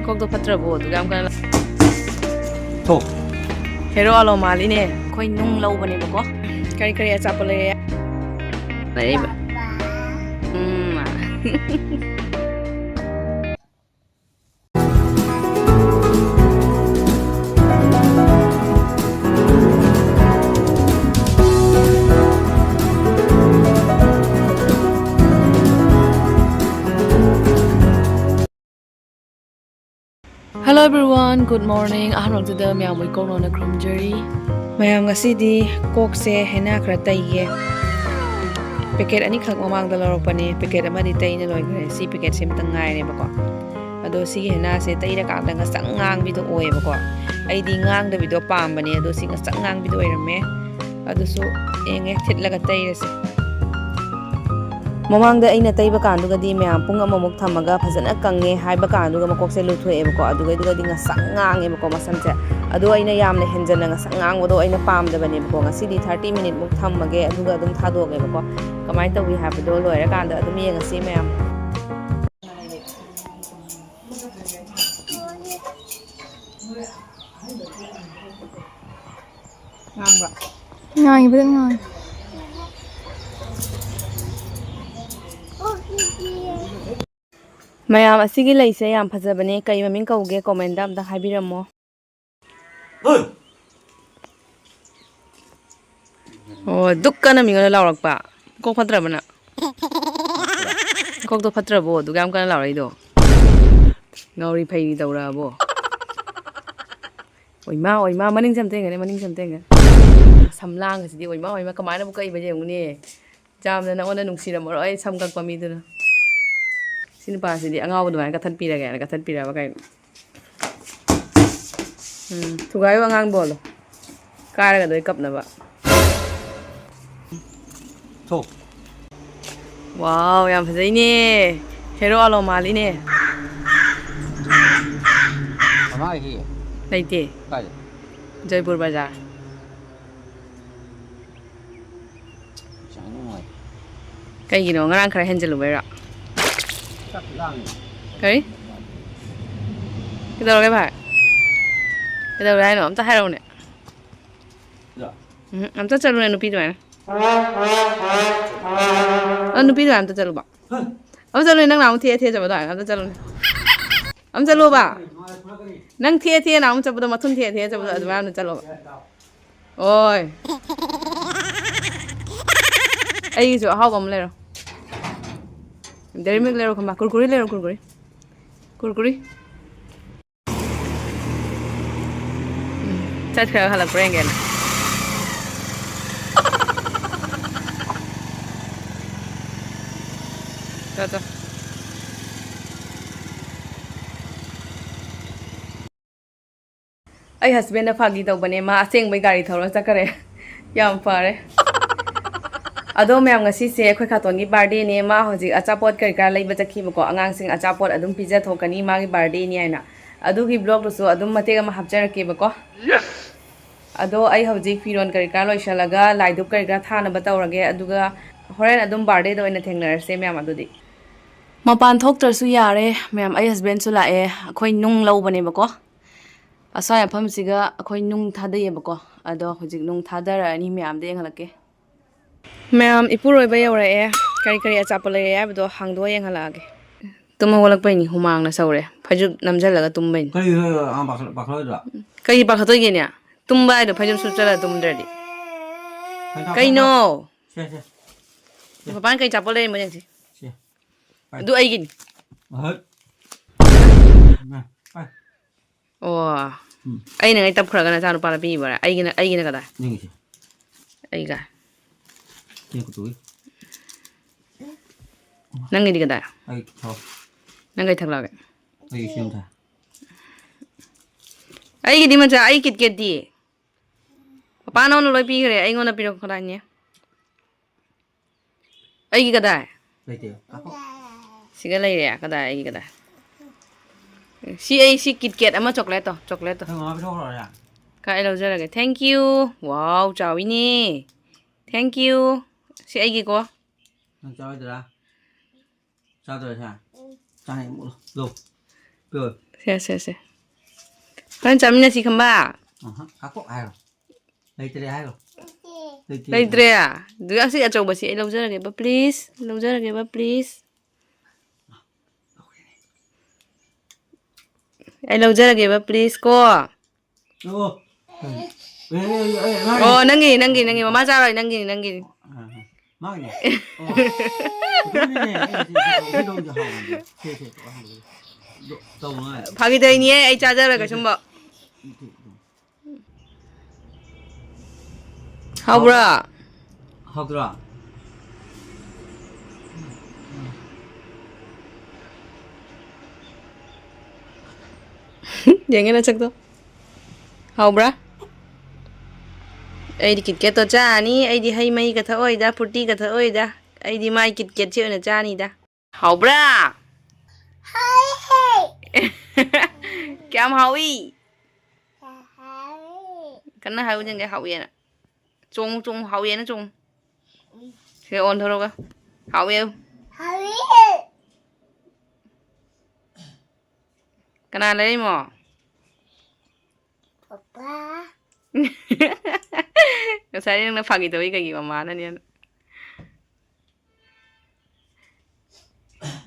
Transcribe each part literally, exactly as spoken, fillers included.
ꯀꯣꯛꯇꯣ ꯐꯠꯇ꯭ꯔꯕꯣ? ꯑꯗꯨꯒ ꯌꯥꯝ ꯀꯟꯅ ꯊꯣꯛ꯫ ꯍꯦꯔꯣ ꯑꯂꯣ ꯃꯥꯜꯂꯤꯅꯦ꯫ ꯑꯩꯈꯣꯏ ꯅꯨꯡ ꯂꯧꯕꯅꯦꯕꯀꯣ꯫ ꯀꯔꯤ ꯀꯔꯤ ꯑꯆꯥꯄꯣꯠ ꯂꯩꯔꯦ? ꯂꯩꯕ꯫ ꯎꯝ꯫ Hello everyone, good morning. ꯑꯍꯥꯟꯕꯃꯛꯇꯗ ꯃꯌꯥꯝꯕꯨ ꯏꯀꯧꯅꯧꯅ ꯈꯨꯔꯨꯝꯖꯔꯤ꯫ ꯃꯌꯥꯝ, ꯉꯁꯤꯗꯤ ꯀꯣꯛꯁꯦ ꯍꯦꯟꯅ ꯈꯔ ꯇꯩꯒꯦ꯫ ꯄꯦꯀꯦꯠ ꯑꯅꯤꯈꯛ ꯃꯃꯥꯡꯗ ꯂꯧꯔꯛꯄꯅꯦ, ꯄꯦꯀꯦꯠ ꯑꯃꯗꯤ ꯇꯩꯅ ꯂꯣꯏꯈ꯭ꯔꯦ꯫ ꯁꯤ ꯄꯦꯀꯦꯠꯁꯦ ꯑꯝꯇ ꯉꯥꯏꯔꯦꯕꯀꯣ꯫ ꯑꯗꯣ ꯁꯤꯒꯤ ꯍꯦꯟꯅꯥꯁꯦ ꯇꯩꯔꯀꯥꯟꯗ ꯉꯁꯪ ꯉꯥꯡꯕꯤꯗꯣ ꯑꯣꯏꯌꯦꯕꯀꯣ꯫ ꯑꯩꯗꯤ ꯉꯥꯡꯗꯕꯤꯗꯣ ꯄꯥꯝꯕꯅꯦ, ꯑꯗꯣ ꯁꯤ ꯉꯁꯪ ꯉꯥꯡꯕꯤꯗꯣ ꯑꯣꯏꯔꯝꯃꯦ꯫ ꯑꯗꯨꯁꯨ ꯌꯦꯡꯉꯦ, ꯊꯤꯠꯂꯒ ꯇꯩꯔꯁꯦ꯫ ꯃꯃꯥꯡꯗ ꯑꯩꯅ ꯇꯩꯕ ꯀꯥꯟꯗꯨꯒꯗꯤ ꯃꯌꯥꯝ ꯄꯨꯡ ꯑꯃꯃꯨꯛ ꯊꯝꯃꯒ ꯐꯖꯅ ꯀꯪꯉꯦ ꯍꯥꯏꯕ ꯀꯥꯟꯗꯨꯒ ꯃꯀꯣꯛꯁꯦ ꯂꯨꯊꯣꯛꯑꯦꯕꯀꯣ, ꯑꯗꯨꯒꯩꯗꯨꯒꯗꯤ ꯉꯁꯪ ꯉꯥꯡꯉꯦꯕꯀꯣ ꯃꯁꯝꯁꯦ꯫ ꯑꯗꯣ ꯑꯩꯅ ꯌꯥꯝꯅ ꯍꯦꯟꯖꯟꯅ ꯉꯁꯪ ꯉꯥꯡꯕꯗꯣ ꯑꯩꯅ ꯄꯥꯝꯗꯕꯅꯦꯕꯀꯣ꯫ ꯉꯁꯤꯗꯤ ꯊꯥꯔꯇꯤ ꯃꯤꯅꯤꯠꯃꯨꯛ ꯊꯝꯃꯒꯦ, ꯑꯗꯨꯒ ꯑꯗꯨꯝ ꯊꯥꯗꯣꯛꯑꯒꯦꯕꯀꯣ꯫ ꯀꯃꯥꯏꯅ ꯇꯧꯏ ꯍꯥꯏꯕꯗꯣ ꯂꯣꯏꯔꯀꯥꯟꯗ ꯑꯗꯨꯝ ꯌꯦꯡꯉꯁꯤ ꯃꯌꯥꯝ꯫ ꯉꯥꯡꯕ꯭ꯔꯥ? ꯉꯥꯡꯉꯤ, ꯐꯖꯅ ꯉꯥꯡꯉꯤ꯫ ꯃꯌꯥꯝ, ꯑꯁꯤꯒꯤ ꯂꯩꯁꯦ ꯌꯥꯝ ꯐꯖꯕꯅꯦ꯫ ꯀꯩ ꯃꯃꯤꯡ ꯀꯧꯒꯦ? ꯀꯣꯃꯦꯟꯗ ꯑꯝꯇ ꯍꯥꯏꯕꯤꯔꯝꯃꯣ꯫ ꯑꯣ, ꯗꯨꯛ ꯀꯟꯅ ꯃꯤꯉꯣꯟꯗ ꯂꯥꯎꯔꯛꯄ꯫ ꯀꯣꯛ ꯐꯠꯇ꯭ꯔꯕꯅ? ꯀꯣꯛꯇꯣ ꯐꯠꯇ꯭ꯔꯕꯣ? ꯑꯗꯨꯒ ꯌꯥꯝ ꯀꯟꯅ ꯂꯥꯎꯔꯛꯏꯗꯣ? ꯉꯥꯎꯔꯤ ꯐꯩꯔꯤ ꯇꯧꯔꯛꯑꯕꯣ? ꯑꯣꯏꯃꯥ, ꯑꯣꯏꯃꯥ, ꯃꯅꯤꯡꯁꯦ ꯑꯝꯇ ꯌꯦꯡꯒꯅꯤ, ꯃꯅꯤꯡꯁꯦ ꯑꯝꯇ ꯌꯦꯡꯒꯅꯤ꯫ ꯁꯝꯂꯥꯡ ꯑꯁꯤꯗꯤ, ꯑꯣꯏꯃꯥ, ꯑꯣꯏꯃꯥ, ꯀꯃꯥꯏꯅꯕꯨ ꯀꯛꯏꯕ ꯌꯦꯡꯉꯨꯅꯦ꯫ ꯌꯥꯝꯅ ꯅꯉꯣꯟꯗ ꯅꯨꯡꯁꯤꯔꯝꯃꯔꯣꯏ ꯁꯝ ꯀꯛꯄ ꯃꯤꯗꯨꯅ꯫ ꯁꯤ ꯅꯨꯄꯥꯁꯤꯗꯤ ꯑꯉꯥꯎꯕ ꯑꯗꯨꯃꯥꯏꯅ ꯀꯛꯊꯠꯄꯤꯔꯒꯦꯅ ꯀꯛꯊꯠꯄꯤꯔꯕ ꯀꯩꯅꯣ? ꯎꯝ, ꯊꯨꯒꯥꯏꯌꯨ ꯑꯉꯥꯡ ꯕꯣꯜꯗꯣ꯫ ꯀꯥꯏꯔꯒ ꯂꯣꯏ ꯀꯞꯅꯕ꯫ ꯊꯣꯛ꯫ ꯋꯥꯎ, ꯌꯥꯝ ꯐꯖꯩꯅꯦ꯫ ꯍꯦꯔꯣ ꯑꯂꯣ ꯃꯥꯜꯂꯤꯅꯦ꯫ ꯃꯃꯥꯒꯤ ꯂꯩꯇꯦ꯫ ꯀꯥꯏꯗ? ꯖꯣꯏꯄꯨꯔ ꯕꯖꯥꯔ꯫ ꯄꯩꯁꯥ ꯅꯨꯡꯉꯥꯏ꯫ ꯀꯩꯒꯤꯅꯣ? ꯉꯔꯥꯡ ꯈꯔ ꯍꯦꯟꯖꯜꯂꯨꯕꯩꯔꯣ? ꯆꯥꯛ ꯂꯥꯝꯃꯦ꯫ ꯀꯔꯤ? ꯀꯩꯗꯧꯔꯒꯦ ꯚꯥꯏ? ꯀꯩꯗꯧꯔꯦ ꯍꯥꯏꯅꯣ? ꯑꯝꯇ ꯍꯥꯏꯔꯛꯎꯅꯦ꯫ ꯌꯥ꯫ ꯎꯝ, ꯑꯝꯇ ꯆꯠꯂꯨꯅꯦ, ꯅꯨꯄꯤ ꯑꯗꯨꯃꯥꯏꯅ꯫ ꯑ, ꯅꯨꯄꯤ ꯑꯗꯨꯃꯥꯏꯅ ꯑꯝꯇ ꯆꯠꯂꯨꯕ꯫ ꯍ꯫ ꯑꯝꯇ ꯆꯠꯂꯨꯅꯦ, ꯅꯪ ꯅꯍꯥꯟꯃꯨꯛ ꯊꯦꯛꯑ ꯊꯦꯛꯑ ꯆꯠꯄꯗꯣ ꯑꯗꯨꯃꯥꯏꯅ ꯑꯝꯇ ꯆꯠꯂꯨꯅꯦ꯫ ꯑꯝꯇ ꯆꯠꯂꯣꯕ꯫ ꯅꯪ ꯊꯦꯛꯑ ꯊꯦꯛꯑ ꯅꯍꯥꯟꯃꯨꯛ ꯆꯠꯄꯗꯣ, ꯃꯊꯨꯟ ꯊꯦꯛꯑ ꯊꯦꯛꯑ ꯆꯠꯄꯗꯣ ꯑꯗꯨꯃꯥꯏꯅ ꯑꯝꯇ ꯆꯠꯂꯣꯕ꯫ ꯑꯣꯏ꯫ ꯑꯩꯒꯤꯁꯨ ꯑꯍꯥꯎꯕ ꯑꯃ ꯂꯩꯔꯣ꯫ Dairy Milk ꯂꯩꯔꯣ, ꯈꯪꯕ? Kurkure ꯂꯩꯔꯣ, Kurkure꯫ Kurkure꯫ ꯎꯝ, ꯆꯠꯈ꯭ꯔꯒ ꯍꯜꯂꯛꯄ꯭ꯔꯥ ꯌꯦꯡꯒꯦꯅ꯫ ꯆꯣ, ꯆꯣ꯫ ꯑꯩ husbandꯅ ꯐꯥꯒꯤ ꯇꯧꯕꯅꯦ, ꯃꯥ ꯑꯁꯦꯡꯕꯩ ꯒꯥꯔꯤ ꯊꯧꯔ ꯆꯠꯈꯔꯦ꯫ ꯌꯥꯝ ꯐꯔꯦ꯫ ꯑꯗꯣ ꯃꯌꯥꯝ, ꯉꯁꯤꯁꯦ ꯑꯩꯈꯣꯏ ꯈꯥꯇꯣꯟꯒꯤ birthdayꯅꯦ꯫ ꯃꯥ ꯍꯧꯖꯤꯛ ꯑꯆꯥꯄꯣꯠ ꯀꯔꯤ ꯀꯔꯥ ꯂꯩꯕ ꯆꯠꯈꯤꯕꯀꯣ, ꯑꯉꯥꯡꯁꯤꯡ ꯑꯆꯥꯄꯣꯠ ꯑꯗꯨꯝ ꯄꯤꯖꯊꯣꯛꯀꯅꯤ ꯃꯥꯒꯤ birthdayꯅꯤ ꯍꯥꯏꯅ꯫ ꯑꯗꯨꯒꯤ vlogꯇꯨꯁꯨ ꯑꯗꯨꯝ ꯃꯇꯦꯛ ꯑꯃ ꯍꯥꯞꯆꯔꯛꯀꯦꯕꯀꯣ꯫ ꯑꯗꯣ ꯑꯩ ꯍꯧꯖꯤꯛ ꯐꯤꯔꯣꯟ ꯀꯔꯤ ꯀꯔꯥ ꯂꯣꯏꯁꯤꯜꯂꯒ ꯂꯥꯏꯗꯨꯛ ꯀꯔꯤ ꯀꯔꯥ ꯊꯥꯅꯕ ꯇꯧꯔꯒꯦ, ꯑꯗꯨꯒ ꯍꯣꯔꯦꯟ ꯑꯗꯨꯝ birthdayꯗ ꯑꯣꯏꯅ ꯊꯦꯡꯅꯔꯁꯦ ꯃꯌꯥꯝ꯫ ꯑꯗꯨꯗꯤ ꯃꯄꯥꯟ ꯊꯣꯛꯇ꯭ꯔꯁꯨ ꯌꯥꯔꯦ ꯃꯌꯥꯝ, ꯑꯩ husbandꯁꯨ ꯂꯥꯛꯑꯦ꯫ ꯑꯩꯈꯣꯏ ꯅꯨꯡ ꯂꯧꯕꯅꯦꯕꯀꯣ꯫ ꯑꯁ꯭ꯋꯥꯏ ꯃꯐꯝꯁꯤꯒ ꯑꯩꯈꯣꯏ ꯅꯨꯡ ꯊꯥꯗꯩꯌꯦꯕꯀꯣ꯫ ꯑꯗꯣ ꯍꯧꯖꯤꯛ ꯅꯨꯡ ꯊꯥꯗꯔꯛꯑꯅꯤ, ꯃꯌꯥꯝꯗ ꯌꯦꯡꯍꯜꯂꯛꯀꯦ꯫ ꯃꯌꯥꯝ, ꯏꯄꯨꯔꯣꯏꯕ ꯌꯧꯔꯛꯑꯦ꯫ ꯀꯔꯤ ꯀꯔꯤ ꯑꯆꯥꯄꯣꯠ ꯂꯩꯔꯛꯑꯦ ꯍꯥꯏꯕꯗꯣ ꯍꯥꯡꯗꯣꯛꯑ ꯌꯦꯡꯍꯜꯂꯛꯑꯒꯦ꯫ ꯇꯨꯝ ꯍꯧꯒꯠꯂꯛꯄꯩꯅꯤ, ꯍꯨꯃꯥꯡꯅ ꯁꯧꯔꯦ꯫ ꯐꯩꯖꯨꯞ ꯅꯝꯁꯤꯜꯂꯒ ꯇꯨꯝꯕꯩꯅꯤ꯫ ꯀꯔꯤꯅꯣ? ꯑꯥ, ꯄꯥꯈꯠ-, ꯄꯥꯈꯠꯂꯣꯏꯗ꯭ꯔꯣ? ꯀꯩꯒꯤ ꯄꯥꯈꯠꯇꯣꯏꯒꯦꯅꯦ? ꯇꯨꯝꯕ ꯍꯥꯏꯗꯣ ꯐꯩꯖꯨꯞ ꯁꯨꯞꯆꯜꯂꯒ ꯇꯨꯝꯗ꯭ꯔꯗꯤ꯫ ꯐꯩꯖꯨꯞ ꯀꯩꯅꯣ? ꯁꯦ, ꯁꯦ꯫ ꯁꯦ꯫ ꯃꯄꯥꯟ ꯀꯩ ꯑꯆꯥꯄꯣꯠ ꯂꯩꯔꯝꯕ ꯌꯦꯡꯁꯤ꯫ ꯁꯦ꯫ ꯄꯥꯏ꯫ ꯑꯗꯨ ꯑꯩꯒꯤꯅꯤ꯫ ꯑꯍꯣꯏ꯫ ꯄꯥꯏ꯫ ꯑꯣ꯫ ꯎꯝ꯫ ꯑꯩꯅ ꯉꯩ ꯇꯞꯈ꯭ꯔꯒ ꯅꯆꯥꯅꯨꯄꯥꯗ ꯄꯤꯕꯔꯥ? ꯑꯩꯒꯤꯅ, ꯑꯩꯒꯤꯅ ꯀꯗꯥꯏ? ꯅꯪꯒꯤꯁꯦ꯫ ꯑꯩꯒ꯫ ꯁꯤ ꯀꯨꯇꯨꯒꯤ꯫ ꯅꯪꯒꯤꯗꯤ ꯀꯗꯥꯏ? ꯑꯩ ꯊꯥꯎ꯫ ꯅꯪ ꯀꯩ ꯊꯛꯂꯛꯑꯒꯦ? ꯑꯩ ꯏꯁꯤꯡ ꯊꯥꯏ꯫ ꯑꯩꯒꯤꯗꯤ ꯃꯆꯥ, ꯑꯩ KitKatꯇꯤ꯫ ꯄꯄꯥ ꯅꯉꯣꯟꯗ ꯂꯣꯏ ꯄꯤꯈ꯭ꯔꯦ, ꯑꯩꯉꯣꯟꯗ ꯄꯤꯔꯛꯄ ꯀꯗꯥꯏꯅꯦ? ꯑꯩꯒꯤ ꯀꯗꯥꯏ? ꯂꯩꯇꯦ꯫ ꯀꯥꯈꯣ꯫ ꯁꯤꯒ ꯂꯩꯔꯦ, ꯀꯗꯥꯏ ꯑꯩꯒꯤ ꯀꯗꯥꯏ? ꯁꯤ ꯑꯩ ꯁꯤ KitKat ꯑꯃ, chocolate ꯇꯣ, chocolate ꯇꯣ꯫ ꯅꯪ ꯃꯃꯥ ꯄꯤꯊꯣꯛꯈ꯭ꯔꯣ ꯌꯥ꯫ ꯀꯥꯏ ꯂꯧꯖꯔꯒꯦ? Thank you꯫ Wow, ꯆꯥꯎꯏꯅꯦ꯫ Thank you꯫ ꯁꯤ ꯑꯩꯒꯤꯀꯣ꯫ ꯅꯪ ꯆꯥꯔꯣꯏꯗ꯭ꯔꯥ? ꯆꯥꯗꯣꯏꯔꯥ ꯁꯦ? ꯆꯥꯅꯤ, ꯑꯃꯨꯛ ꯂꯧ꯫ ꯄꯤꯌꯣ꯫ ꯁꯦ, ꯁꯦ, ꯁꯦ꯫ ꯅꯪ ꯆꯥꯃꯤꯟꯅꯁꯤ ꯈꯝꯕ꯫ ꯑꯍ, ꯀꯥꯄꯣꯛ ꯍꯥꯏꯔꯣ꯫ ꯂꯩꯇ꯭ꯔꯦ ꯍꯥꯏꯔꯣ꯫ ꯂꯩꯇꯦ꯫ ꯂꯩꯇ꯭ꯔꯦ? ꯑꯗꯨ ꯑꯁꯤ ꯑꯆꯧꯕꯁꯤ ꯑꯩ ꯂꯧꯖꯔꯒꯦꯕ, please꯫ ꯂꯧꯖꯔꯒꯦꯕ, please꯫ ꯑꯩ ꯂꯧꯖꯔꯒꯦꯕ, please ꯀꯣ꯫ ꯑꯣ꯫ ꯑꯦ, ꯑꯦ, ꯑꯦ, ꯑꯦ, ꯃꯥꯒꯤ꯫ ꯑꯣ, ꯅꯪꯒꯤ, ꯅꯪꯒꯤ, ꯅꯪꯒꯤ꯫ ꯃꯃꯥ ꯆꯥꯔꯣꯏ, ꯅꯪꯒꯤꯅꯤ, ꯅꯪꯒꯤꯅꯤ꯫ ꯑ, ꯑ꯫ ꯃꯥꯒꯤꯅꯦ꯫ ꯑꯣ꯫ ꯑꯗꯨꯅꯤꯅꯦ, ꯑꯩ ꯁꯤ, ꯁꯤ, ꯁꯤ ꯂꯧꯗ ꯍꯥꯎꯕꯅꯦ꯫ ꯁꯦ, ꯁꯦ, ꯇꯧ, ꯍꯥꯎꯕꯅꯦ꯫ ꯑꯗꯣ, ꯇꯧ, ꯃꯥꯒꯤ꯫ ꯐꯥꯒꯤ ꯇꯧꯔꯤꯅꯤꯍꯦ, ꯑꯩ ꯆꯥꯖꯔꯒ ꯁꯦ, ꯁꯦ꯫ ꯁꯨꯝꯕ꯫ ꯁꯦ, ꯁꯦ, ꯁꯦ꯫ ꯍꯥꯎꯕ꯭ꯔꯥ? ꯍꯥꯎꯇ꯭ꯔꯥ? ꯌꯦꯡꯉꯦ ꯅꯁꯛꯇꯣ꯫ ꯍꯥꯎꯕ꯭ꯔꯥ? ꯑꯩꯗꯤ KitKat ꯇꯣ ꯆꯥꯔꯅꯤ꯫ ꯑꯩꯗꯤ ꯍꯩ ꯃꯍꯤꯒ ꯊꯛꯑꯣꯏꯗ, Frootieꯒ ꯊꯛꯑꯣꯏꯗ꯫ ꯑꯩꯗꯤ ꯃꯥꯏ KitKat ꯁꯤ ꯑꯣꯏꯅ ꯆꯥꯅꯤꯗ꯫ ꯍꯥꯎꯕ꯭ꯔꯥ? ꯍꯥꯎꯋꯦ꯫ ꯀꯌꯥꯝ ꯍꯥꯎꯏ? ꯍꯥꯎꯋꯦ꯫ ꯀꯟꯅ ꯍꯥꯏꯌꯨ ꯌꯦꯡꯒꯦ, ꯍꯥꯎꯏꯅ꯫ ꯆꯣꯡꯉꯨ, ꯆꯣꯡꯉꯨ, ꯍꯥꯎꯏꯅ ꯆꯣꯡꯉꯨ꯫ ꯁꯦ ꯑꯣꯟꯊꯣꯔꯛꯑꯒ꯫ ꯍꯥꯎꯏ ꯍꯥꯏꯌꯨ꯫ ꯍꯥꯎꯋꯦ꯫ ꯀꯅꯥ ꯂꯩꯔꯛꯏꯃꯣ? ꯄꯄꯥ꯫ ꯉꯁꯥꯏ ꯅꯪꯅ ꯐꯥꯒꯤ ꯇꯧꯏ ꯀꯩꯒꯤ ꯃꯃꯥꯅꯅꯦꯅ?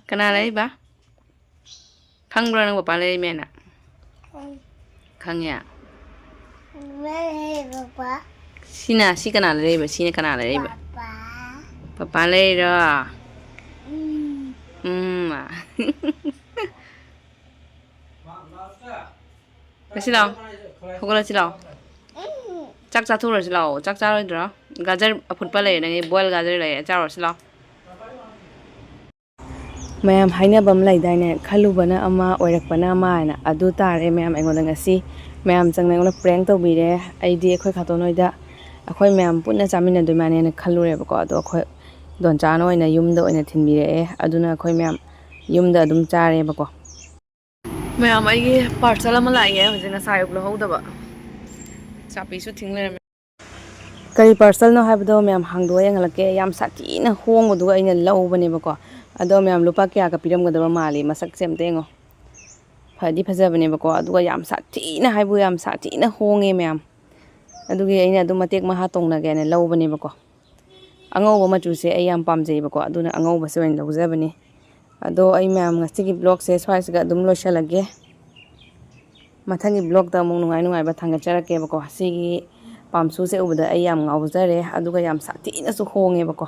ꯀꯅꯥ ꯂꯩꯔꯤꯕ? ꯈꯪꯕ꯭ꯔꯣ ꯅꯪ ꯄꯄꯥ ꯂꯩꯔꯤꯃꯦꯅ? ꯈꯪ-, ꯈꯪꯉꯦ? ꯂꯩꯔꯦ ꯄꯄꯥ꯫ ꯁꯤꯅ, ꯁꯤ ꯀꯅꯥ ꯂꯩꯔꯤꯕ? ꯁꯤꯅ ꯀꯅꯥ ꯂꯩꯔꯤꯕ? ꯄꯄꯥ꯫ ꯄꯄꯥ ꯂꯩꯔꯤꯔꯣ? ꯎꯝ꯫ ꯎꯝ꯫ ꯂꯥꯛꯁꯤ ꯂꯥꯛꯑꯣ꯫ ꯍꯧꯒꯠꯂꯁꯤ ꯂꯥꯛꯑꯣ꯫ ꯆꯥꯛ ꯆꯥꯊꯣꯛꯎꯔꯁꯤ ꯂꯥꯛꯑꯣ꯫ ꯆꯥꯛ ꯆꯥꯔꯣꯏꯗ꯭ꯔꯣ? ꯒꯥꯖꯔ ꯑꯐꯨꯠꯄ ꯂꯩꯔꯦ, ꯅꯪꯒꯤ boil ꯒꯥꯖꯔ ꯂꯩꯔꯦ, ꯆꯥꯔꯨꯔꯁꯤ ꯂꯥꯛꯑꯣ꯫ ꯃꯌꯥꯝ ꯍꯥꯏꯅꯕ ꯑꯃ ꯂꯩꯗꯥꯏꯅꯦ, "ꯈꯜꯂꯨꯕꯅ ꯑꯃ, ꯑꯣꯏꯔꯛꯄꯅ ꯑꯃ" ꯍꯥꯏꯅ꯫ ꯑꯗꯨ ꯇꯥꯔꯦ ꯃꯌꯥꯝ ꯑꯩꯉꯣꯟꯗ ꯉꯁꯤ꯫ ꯃꯌꯥꯝ ꯆꯪꯅ ꯑꯩꯉꯣꯟꯗ prank ꯇꯧꯕꯤꯔꯦ꯫ ꯑꯩꯗꯤ ꯑꯩꯈꯣꯏ ꯈꯥꯇꯣꯟ ꯍꯣꯏꯗ ꯑꯩꯈꯣꯏ ꯃꯌꯥꯝ ꯄꯨꯟꯅ ꯆꯥꯃꯤꯟꯅꯗꯣꯏ ꯃꯥꯅꯦꯅ ꯈꯜꯂꯨꯔꯦꯕꯀꯣ꯫ ꯑꯗꯣ ꯑꯩꯈꯣꯏ ꯗꯣꯟꯆꯥꯅ ꯑꯣꯏꯅ ꯌꯨꯝꯗ ꯑꯣꯏꯅ ꯊꯤꯟꯕꯤꯔꯛꯑꯦ꯫ ꯑꯗꯨꯅ ꯑꯩꯈꯣꯏ ꯃꯌꯥꯝ ꯌꯨꯝꯗ ꯑꯗꯨꯝ ꯆꯥꯔꯦꯕꯀꯣ꯫ ꯃꯌꯥꯝ, ꯑꯩꯒꯤ parcel ꯑꯃ ꯂꯥꯛꯑꯦ ꯍꯧꯖꯤꯛ, ꯉꯁꯥꯏ ꯑꯌꯨꯛ ꯂꯧꯍꯧꯗꯕ꯫ ꯆꯥꯕꯤꯁꯨ ꯊꯤꯡ ꯂꯩꯔꯝꯃꯦ꯫ ꯀꯔꯤ parcel ꯅꯣ ꯍꯥꯏꯕꯗꯣ ꯃꯌꯥꯝ ꯍꯥꯡꯗꯣꯛꯑ ꯌꯦꯡꯍꯜꯂꯛꯀꯦ꯫ ꯌꯥꯝ ꯁꯥꯊꯤꯅ ꯍꯣꯡꯕꯗꯨꯒ ꯑꯩꯅ ꯂꯧꯕꯅꯦꯕꯀꯣ꯫ ꯑꯗꯣ ꯃꯌꯥꯝ, ꯂꯨꯄꯥ ꯀꯌꯥꯒ ꯄꯤꯔꯝꯒꯗꯕ ꯃꯥꯜꯂꯤ? ꯃꯁꯛꯁꯦ ꯑꯝꯇ ꯌꯦꯡꯉꯣ꯫ ꯐꯗꯤ ꯐꯖꯕꯅꯦꯕꯀꯣ, ꯑꯗꯨꯒ ꯌꯥꯝ ꯁꯥꯊꯤꯅ ꯍꯥꯏꯕꯨ ꯌꯥꯝ ꯁꯥꯊꯤꯅ ꯍꯣꯡꯉꯦ ꯃꯌꯥꯝ꯫ ꯑꯗꯨꯒꯤ ꯑꯩꯅ ꯑꯗꯨꯝ ꯃꯇꯦꯛ ꯃꯍꯥ ꯇꯣꯡꯅꯒꯦꯅ ꯂꯧꯕꯅꯦꯕꯀꯣ꯫ ꯑꯉꯧꯕ ꯃꯆꯨꯁꯦ ꯑꯩ ꯌꯥꯝ ꯄꯥꯝꯖꯩꯕꯀꯣ, ꯑꯗꯨꯅ ꯑꯉꯧꯕꯁꯦ ꯑꯣꯏꯅ ꯂꯧꯖꯕꯅꯤ꯫ ꯑꯗꯣ ꯑꯩ ꯃꯌꯥꯝ, ꯉꯁꯤꯒꯤ vlogꯁꯦ ꯁ꯭ꯋꯥꯏꯁꯤꯒ ꯑꯗꯨꯝ ꯂꯣꯏꯁꯤꯜꯂꯒꯦ꯫ ꯃꯊꯪꯒꯤ vlogꯇ ꯑꯃꯨꯛ ꯅꯨꯡꯉꯥꯏ ꯅꯨꯡꯉꯥꯏꯕ ꯊꯥꯡꯒꯠꯆꯔꯛꯀꯦꯕꯀꯣ꯫ ꯁꯤꯒꯤ palm shoeꯁꯦ ꯎꯕꯗ ꯑꯩ ꯌꯥꯝ ꯉꯥꯎꯖꯔꯦ, ꯑꯗꯨꯒ ꯌꯥꯝ ꯁꯥꯊꯤꯅꯁꯨ ꯍꯣꯡꯉꯦꯕꯀꯣ꯫